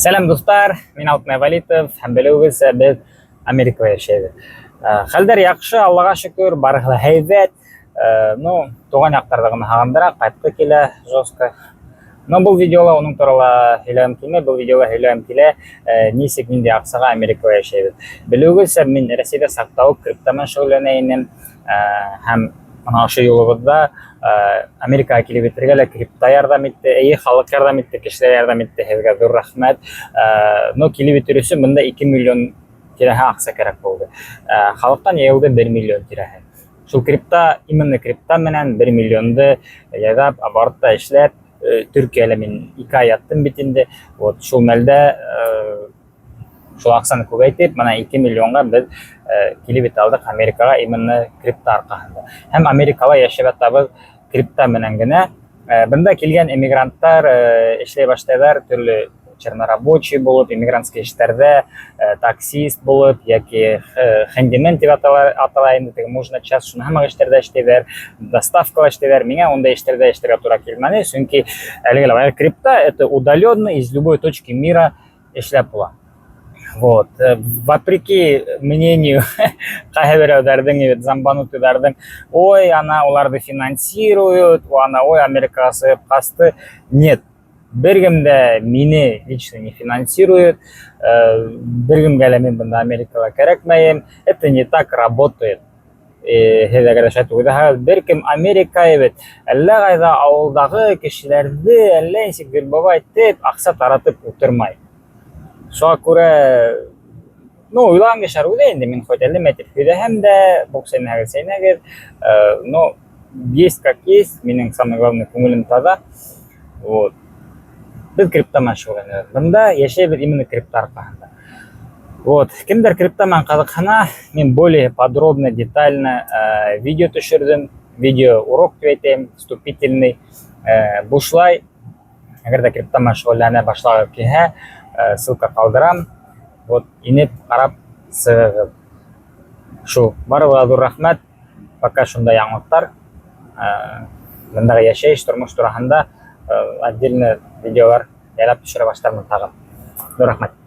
Сәләм, дуҫтар! Мин Алтынай Вәлитов һәм белеүегеҙсә, беҙ Америкала йәшәйбеҙ. Хәлдәр яҡшы, Аллаға шөкөр, барыһы ла һәйбәт. Ну, тыуған яҡтарҙы ғына һағындыра, ҡайтҡы килә жестко. Но был видеола уның турала һөйләгем килмәй, был видеола һөйләгем килә, нисек, ниндәй аҡсаға Америкала йәшәйбеҙ. Белеүегеҙсә, мин Рәсәйҙә саҡта уҡ крипто менән шөғөлләнә инем һәм бына ошо юлыбыҙҙа Америкаға килеп етергә лә крипто ярҙам итте, эйе, халыҡ ярҙам итте, кешеләр ярҙам итте, һеҙгә ҙур рәхмәт. Но килеп етер өсөн бында 2 миллион тирәһе аҡса кәрәк булды. Халыҡтан йыйылды 1 миллион тирәһе. Шул крипто, именно крипто менән 1 миллионды яйлап, оборотта эшләп, Төркиәлә мин 2 ай яттым бит инде. Вот шул мәлдә шул аҡсаны күбәйтеп, бына 2 миллионға беҙ килеп етә алдыҡ Америкаға именно крипто арҡаһында. Һәм Америкала йәшәп ятабыҙ крипто менән генә. Бында килгән эмигранттар эшләй башлайҙар төрлө чернорабочий булып, иммигрантский эштәрҙә, таксист булып, йәки хендимен тип атала, атала инде теге муж на час, шуны һымаҡ эштәрҙә эшләйҙәр, доставкала эшләйҙәр. Миңә ундай эштәрҙә эшләргә тура килмәне, сөнки әлеге лә баяғы крипто это удаленно из любой точки мира эшләп була. Вот. Вопреки мнению ҡайһы берәүҙәрҙең, зомбанутыйҙарҙың, ой, ана уларҙы финансируют, ана, ой, Америкаға сығып ҡасты. Нет, бер кем дә мине лично не финансирует, бер кемгә лә мин бында Америкала кәрәкмәйем. Это не так работает. Һеҙ әгәр ҙә шулай уйлаһағыҙ, бер кем Америка бит әллә ҡайҙа ауылдағы кешеләрҙе әллә нисек вербовать итеп, аҡса таратып ултырмай. Шуға күрә, ну, уйлаған кешеләр уйлай инде, мин хоть әллә тип һөйләһәм дә, боҡ сәйнәгеҙ, сәйнәгеҙ, но есть как есть, минең самое главное күңелем таҙа. Вот. Беҙ крипто менән шөғөлләнәбеҙ. Бында йәшәйбеҙ именно крипто арҡаһында. Вот. Кемдер крипто менән ҡыҙыҡһына, мин более подробно, детально видео төшөрҙөм. Видео урок тип әйтәйем, вступительный. Бушлай, әгәр ҙә крипто менән шөғөлләнә башлағыҙ килһә, ссылка ҡалдырам. Вот, инеп ҡарап сығығыҙ. Шул, барығыҙға ҙур рәхмәт. Пока шундай яңылыҡтар. Бындағы йәшәйеш, тормош тураһында отдельно видеолар яйлап төшөрә башлармын тағы. Ҙур рәхмәт.